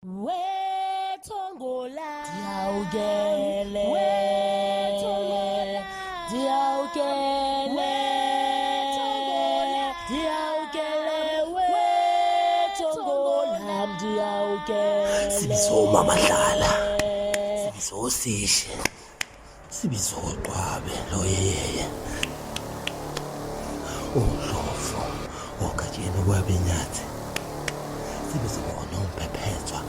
Wethongola Diyawukele Wethongola Diyawukele Diyawukele Wethongola Diyawukele Sibizo mamadlala Sibizo sishe Sibizo qwabe loyeyeye Udlovu ogatsheni kwabenyathi Sibizo onomphephethwa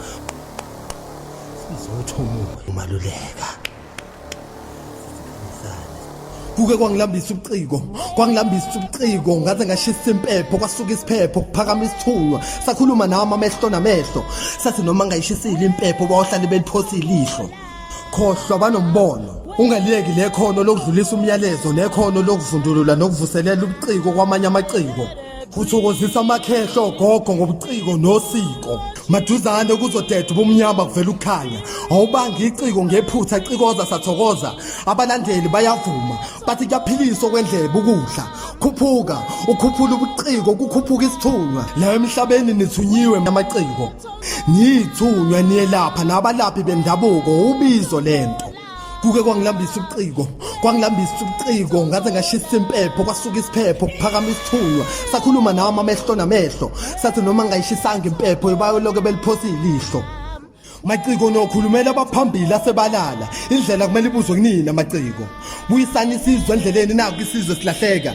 Sibizo uthumuwe umaluleka Kuke kwangilambisa ubuciko, kwangilambisa ubuciko ngaze ngashisa impepho kwasuka isiphepho kuphakama isithunywa sakhuluma nami amehlo namehlo sathi noma ngayishisile impepho bayohlale beliphosile ilihlo. Khohlwa banombono ungaliyeki lekhono lokudlulisa umyalezo nekhono lokuvundulula nokuvuselela ubuciko kwamanye amaciko. Uthokozisa amakhehlo ogogo ngobuciko nosiko. Maduzane kuzodeda ubumnyama kuvela ukukhanya. Awubanga iciko ngephutha cikoza sathokoza. Abalandeli bayavuma bathi kuyaphilisa okwendlebe ukudla. Khuphuka ukhuphula ubuciko kukhuphuka isithunywa. La emhlabeni nithunyiwe amaciko. Niyithunywa niyelapha nabalaphi bendabuko ubizo lento. Kuke kwangilambisa ubuciko, kwangilambisa ubuciko ngaze ngashisa impepho kwasuka isiphepho kuphakama isithunywa sakhuluma nami amehlo namehlo sathi noma ngayishisanga impepho bayoloke beliphosa ilihlo. Maciko nokhulumela abaphambili asebalala indlela kumele ibuzwe kunina maciko buyisani isizwe endleleni naku isizwe silahleka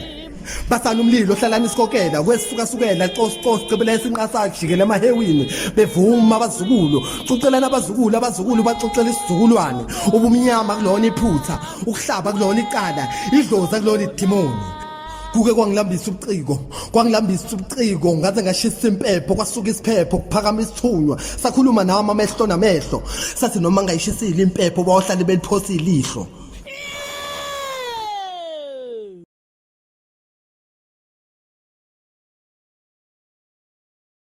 basana umlilo hlalani isikokela kwesukasukela cosi cosi cebela isinqasa jikela emahewini bevuma abazukulu cucelana abazukulu abazukulu baxoxela isizukulwane ubumnyama kulona iphutha ukuhlaba kulona icala idlozi kulona idimoni kuke kwangilambisa ubuciko kwangilambisa ubuciko ngaze ngashisa impepho kwasuka isiphepho kuphakama isithunywa sakhuluma nami amehlo namehlo sathi noma ngayishisile impepho bayohlale beliphosile ilihlo.